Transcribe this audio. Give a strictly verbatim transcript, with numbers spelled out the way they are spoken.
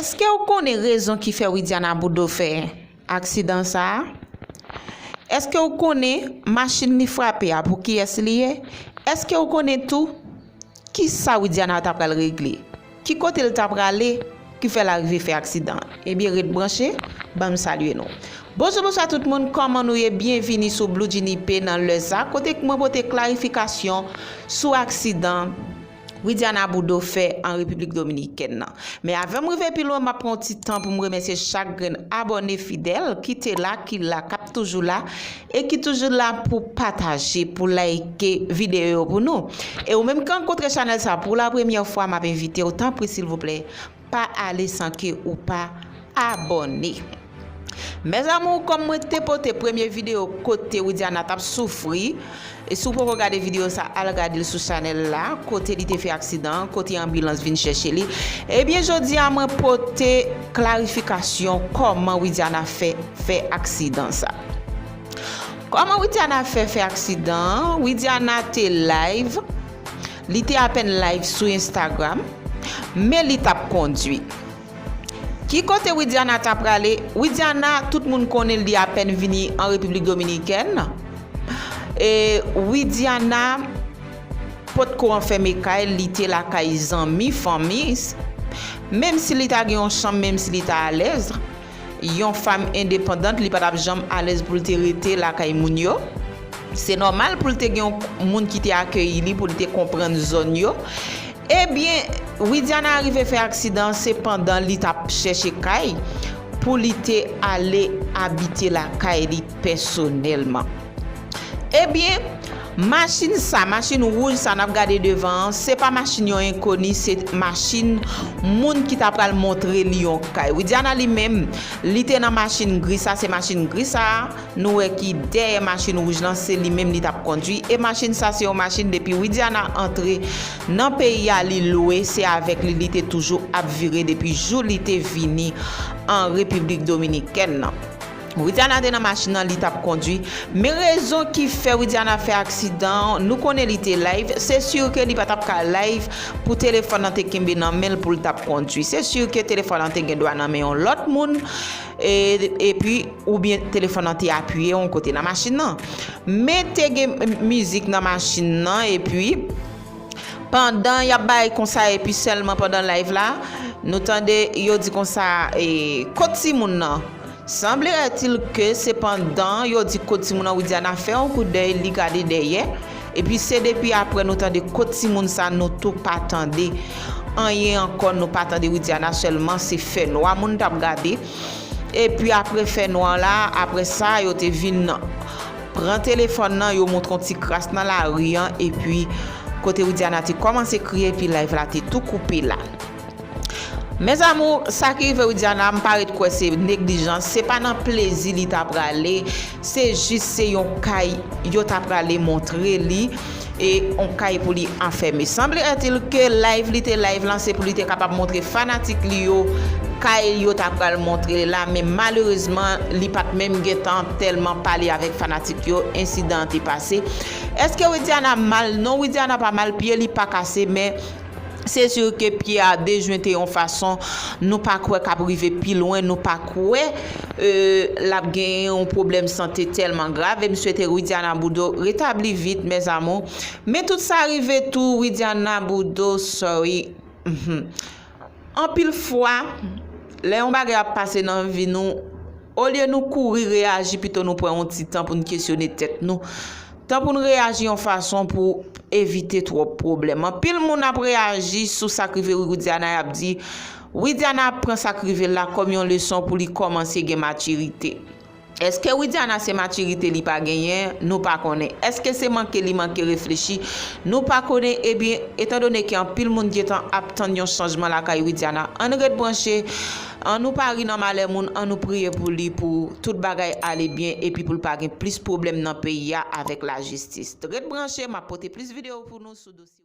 Èske w konnen rezon ki fè Widiana Boudreau fè aksidan sa a? Èske w konnen machin li frape a pou kiyès li ye? Èske w konnen tou kisa Widiana ta pral regle? Ki kote l ta prale ki fè l arive fè aksidan? Ebyen, ret branche, ban m salye nou. Bonjou, bonswa tout moun, kòman nou ye? Byenvini sou Blue Jean I P nan lè sa, kote k mwen pote klarifikasyon sou aksidan Widiana Boudreau fè an Repiblik Dominikèn nan. Men avè m rive pi lwen, m ap pran yon ti tan pou m remèsye chak grenn abòne fidèl ki te la, ki la, k ap toujou la, e ki toujou la pou pataje, pou like videyo yo pou nou. E ou menm ki rankontre chanèl sa pou la premyè fwa, m ap envite w, tanpri silvouplè, pa ale san ke ou pa abòne. Mes amours, kòm mwen te pote premye videyo kote Widiana t ap soufri, e si w poko gade videyo sa, al gade l sou chanèl la, kote li te fè aksidan, kote anbilans vin chèche li. Ebyen, jodi a, mwen pote klarifikasyon kòman Widiana fè, fè aksidan sa. Kòman Widiana fè, fè aksidan an? Widiana te live, li te apèn live sou Instagram, men li t ap kondwi. Ki kote Widiana ta prale? Widiana, tout moun konnen li apèn vini an Repiblik Dominikèn. E Widiana potko anfème kay, li te lakay zanmi, fanmi. Menm si li ta gen yon chanm, menm si li ta alèz, yon fanm endepandant, li pa t ap janm alèz pou l te rete lakay moun yo. Se nòmal pou l te gen yon moun ki te akeyi li, pou l te konprann zòn yo. Ebyen, Widiana rive fè aksidan, se pandan li t ap chèche kay pou li te ale abite lakay li pèsonèlman. Ebyen, machin sa, machin wouj sa n ap gade devan an, se pa machin yon enkoni, se machin moun ki ta pral montre li yon kay. Widiana li menm, li te nan machin gri sa, se machin gri sa a. Nou wè ki dèyè machin wouj lan, se li menm li t ap kondwi. E machin sa, se yon machin depi Widiana antre nan peyi a, li lwe, se avèk li, li te toujou ap vire depi jou li te vini an Repiblik Dominikèn nan. Widiana te nan machin nan, li t ap kondwi. Men rezon ki fè Widiana fè aksidan an, nou konnen li te live. Se si ke li pa t ap ka live pou telefòn nan te kenbe nan men l pou l t ap kondwi. Se si ke telefòn nan te gen dwa nan men yon lòt moun. E, epi, oubyen telefòn nan te apiye yon kote nan machin nan. Men te gen mizik nan machin nan, epi pandan y ap bay konsa, epi sèlman pandan live la, nou tande yo di konsa, e, kot timoun nan? Semblerait-il que se pandan yo di kot timoun nan, Widiana fè yon kout dèy, li gade dèyè. Epi se depi apre nou tande kot timoun sa, nou tou pa tande anyen ankò, nou pa tande Widiana, sèlman se fènwa moun t ap gade. Epi apre fènwa la, apre sa, yo te vin pran telefòn nan, yo montre yon ti kras nan lari an, epi kote Widiana te kòmanse kriye, epi live la te tou koupe la. Mes amours, sa ki rive Widiana, m pa ret kwè se neglijans, se pa nan plezi li ta prale, se jis se yon kay yo ta prale montre li, e yon kay pou li anfème. Semblerait-il que live li te live lan, se pou li te kapab montre fanatik li yo kay yo ta pral montre la, men malerezman, li pa t menm gentan tèlman pale avèk fanatik yo, ensidan an te pase. Èske Widiana mal? Non, Widiana pa mal, pye li pa kase, men se si ke pye a dejwente yon fason, nou pa kwè k ap rive pi lwen, nou pa kwè, e, l ap gen yon pwoblèm sante tèlman grav, e m swete Widiana Boudreau retabli vit, mes amours. Men tout sa rive tou, Widiana Boudreau, sorry. Mhm. Anpil fwa, lè yon bagay ap pase nan vi nou, olye nou kouri reyaji, pito nou pran yon ti tan pou n kesyone tèt nou. Tan pou n reyaji yon fason pou evite twòp pwoblèm. Anpil moun ap reyaji sou sa k rive Widiana, y ap di, Widiana ap pran sa k rive l la kòm yon leson pou li kòmanse gen matirite. Èske Widiana se matirite li pa genyen? Nou pa konnen. Èske se manke li manke reflechi? Nou pa konnen. Ebyen, etandone ke anpil moun gentan ap tann yon chanjman lakay Widiana, ann ret branche. Annou pa ri nan malè moun, annou priye pou li, pou tout bagay ale byen, epi pou l pa gen plis pwoblèm nan peyi a avèk lajistis. Ret branche, m ap pote plis videyo pou nou sou dosye.